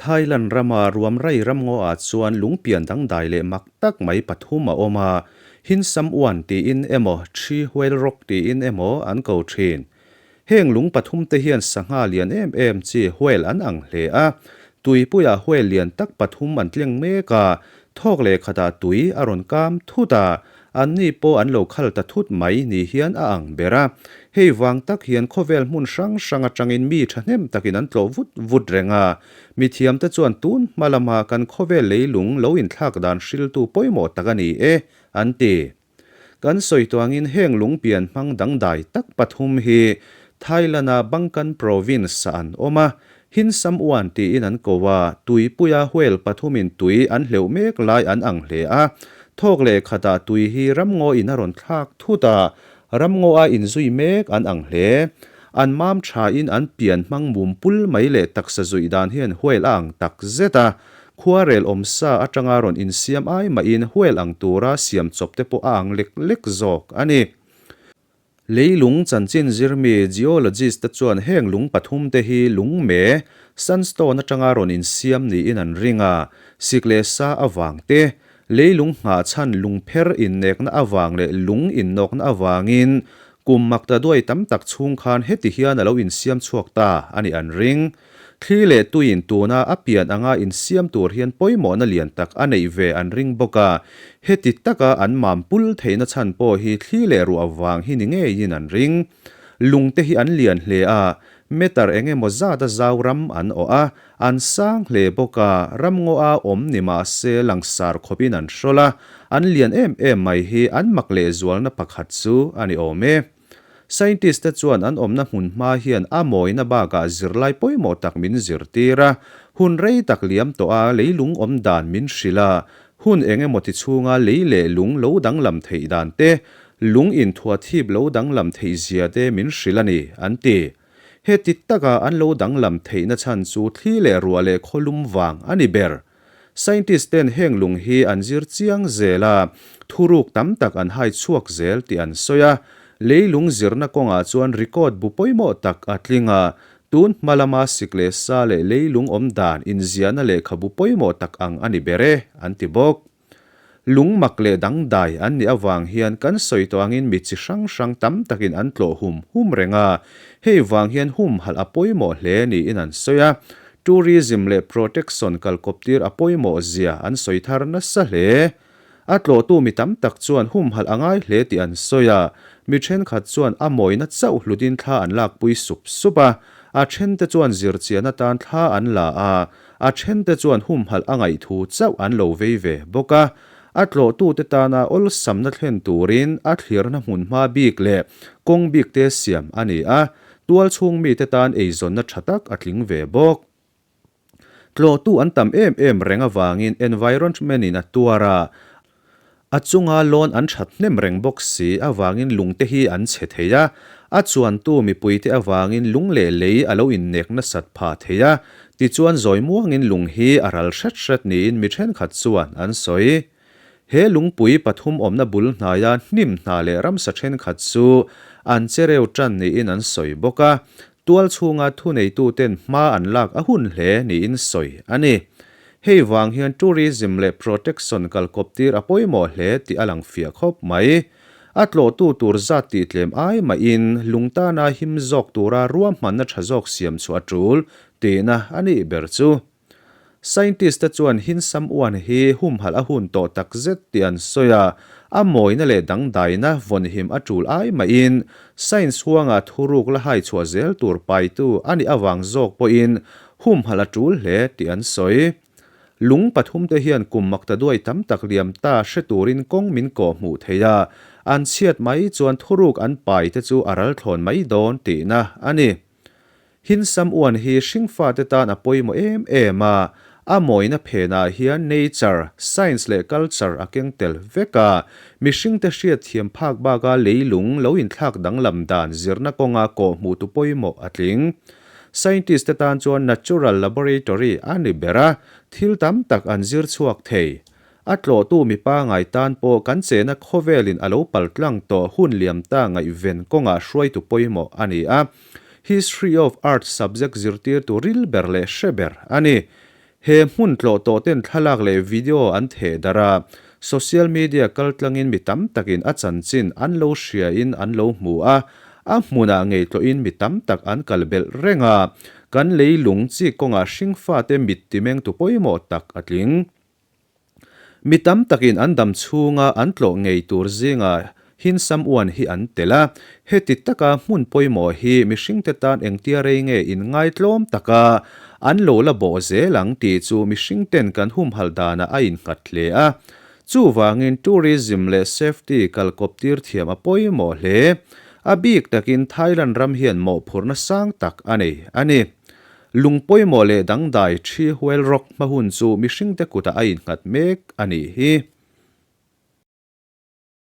Thailand rama ruamrai ramngaw ah chuan lungpian dangdai leh mak tak mai pathum a awm a, Hinsam Uan tiin emaw Thi Whale Rock tiin emaw an ko thin. Heng lung pathum te hian sangha lian em em chi whale an ang hle a, tuipuiah whale lian tak pathum an tleng mek a, thawk leh khatah tui a rawn kam thut a, Anni pawh an lo khal ta thut mai ni hian a ang ber a. Hei vang tak hian khawvel hmun hrang hrang atangin mi thahnem takin an tlawh vut vut reng a. Mithiamte chuan tun hma lama kan khawvel leilung lo inthlak dan hriltu pawimawh tak a ni e, an ti. Kan sawi tuangin heng lungpian hmang dangdai tak pathum hi Thailand-a Bangkan Province-ah an awm a, Hinsam Uan tiin an ko a, tuipuia whale pathumin tui an hleuh mek lai an ang hle a. Thawk leh khatah tui hi ramngaw in a rawn thlak thut a, ramngaw a inzui mek an ang hle. An mam thain an pian hmang mum pul mai leh taksa zuih dan hian whale a ang tak zet a. Khuarel awmsa atanga rawn insiam ai mahin whale ang tura siam chawp te pawh a ang lek lek zawk a ni. Leilung chanchin zirmi geologist te chuan heng lung pathum te hi lung me, sandstone atanga rawn insiam niin an ring a, sik leh sa avang te, leilung nghah chhan lung pher innekna avang leh lung innawkna avangin kum makta duai tam tak chhung khan heti hian a lo insiam chhuak ta a nih an ring. Thli leh tuiin tuna a pian anga insiam tur hian pawimawhna lian tak a neih ve an ring bawk a, heti taka an mam pul theihna chhan pawh hi thli leh ruah vang hi ni ngeiin an ring. Lungte hi an lian hle a, meter eng emaw zata zau ram an awh a, an sang hle bawk a, ramngaw-a awm ni mah se langsar khawpin an hrawl a, an lian em em mai hi an mak lehzualna pakhat chu a ni awm e. Scientist te chuan an awmna hmun hma hian a mawina bakah zirlai pawimawh tak min zirtir a, hun rei tak liam tawh a leilung awm dan min hrilh a, hun eng emaw ti chhunga lei leh lung lo danglam theih dan te, lung inthuathip lo danglam theih zia te min hrilh a ni, an ti. Heti taka an lo danglam theihna chhan chu thli leh ruah leh khawlum vang a ni ber. Scientist ten heng lung hi an zir chiang zel a, thuruk tam tak an hai chhuak zel tih an sawi a. Leilung zirna kawngah chuan record bu pawimawh tak a tling a, tun hma lama sik leh sa leh leilung awm dan inziahna lehkhabu pawimawh tak ang a ni ber e, an ti bawk. Lung mak leh dangdai an nih avang hian kan sawi tawh angin mi chi hrang hrang tam takin an tlawh hum hum reng a, hei vang hian humhalh a pawimawh hle niin an sawi a. Tourism leh protection kalkawptir a pawimawh zia an sawi thar nasa hle. A tlawhtu mi tam tak chuan humhalh a ngai hle tih an sawi a, mi thenkhat chuan a mawina chauh hlutin thla an lakpui sup sup a, a thente chuan zirchian atan thla an la a, A thente chuan humhalh a ngaih thu chauh an lo vei ve bawk a, a tlawhtute tana awlsamna thlen turin a thlirna hmunhma bik leh kawng bikte siam a ni a, tualchhung mite tan eizawnna tha tak a tling ve bawk. Tlawhtu an tam em em reng avangin environment in a tuar a, A chunga lawn an that hnem reng bawk si avangin lungte hi an chhe thei a, a chuantu mipuite avangin lung leh lei a lo innek nasat phah thei a, tichuan zawi muangin lung hi a ral hret hret niin mi thenkhat chuan an sawi. He lungpui pathum awmna bul hnaia hnim hna leh ramsa thenkhat chu an che reu tan niin an sawi bawk a, tual chhunga thuneituten hma an lak a hun hle niin sawi a ni. Hei vang hian tourism leh protection kalkawptir a pawimawh hle tih a lang fiah khawp mai. A tlawhtu tur zat tih tlem ai mahin lungtana him zawk tura ruahmanna tha zawk siam chhuah a tul tihna a nih ber chu. Scientist te chuan Hinsam Uan hi humhalh a hun tawh tak zet tih an sawi a, a mawina leh dangdaina vawnhim a tul ai mahin science huanga thuruk la hai chhuah zel tur paitu a nih avang zawk pawhin Humhalh a tul hle tih an sawi. Lung pathumte hian kum makta duai tam tak liam ta hre turin kawng min kawh hmuh thei a, an chhiat mai chuan thuruk an pai te chu a ral thlawn mai dawn tihna a ni. Hinsam uan hi hringfate tan a pawimawh em em a, a mawina phenah hian nature, science leh culture a keng tel vek a, mihringte hriatthiam phak baka leilung lo inthlak danglam dan zirna kawnga kawhhmuhtu pawimawh a tling. Scientist te tan chuan natural laboratory a ni ber a, thil tam tak an zir chhuak thei. A tlawhtu mi pangai tan pawh kan chena khawvelin a lo pal tlang tawh hun liam ta ngaihven kawngah hruaitu pawimawh a ni a. History of Art subject zirtirtu ril ber leh hre ber a ni. He hmun tlawh tawh ten thlalak leh video an theh darh a, social media kaltlangin mi tam takin a chanchin an lo hriain an lo hmu a, a hmunah ngei tlawhin mi tam tak an kal belh reng a, kan leilung chi kawngah hringfate mit timengtu pawimawh tak a tling. Mi tam takin an dam chhunga an tlawh ngei tur zingah Hinsam Uan hi an tel a, heti taka hmun pawimawh hi mihringte tan engtia rei nge inngaitlawm taka an lo la bawh zel ang tih chu mihringten kan humhalh danah a innghat hle a. Chuvangin tourism leh safety kalkawp tir thiam a pawimawh hle. A bik takin Thailand ram hian mawhphurhna sang tak a nei a ni. Lung pawimawh leh dangdai Tree Whale Rock hma hun chu mihringte kutah a innghat mek a nih hi.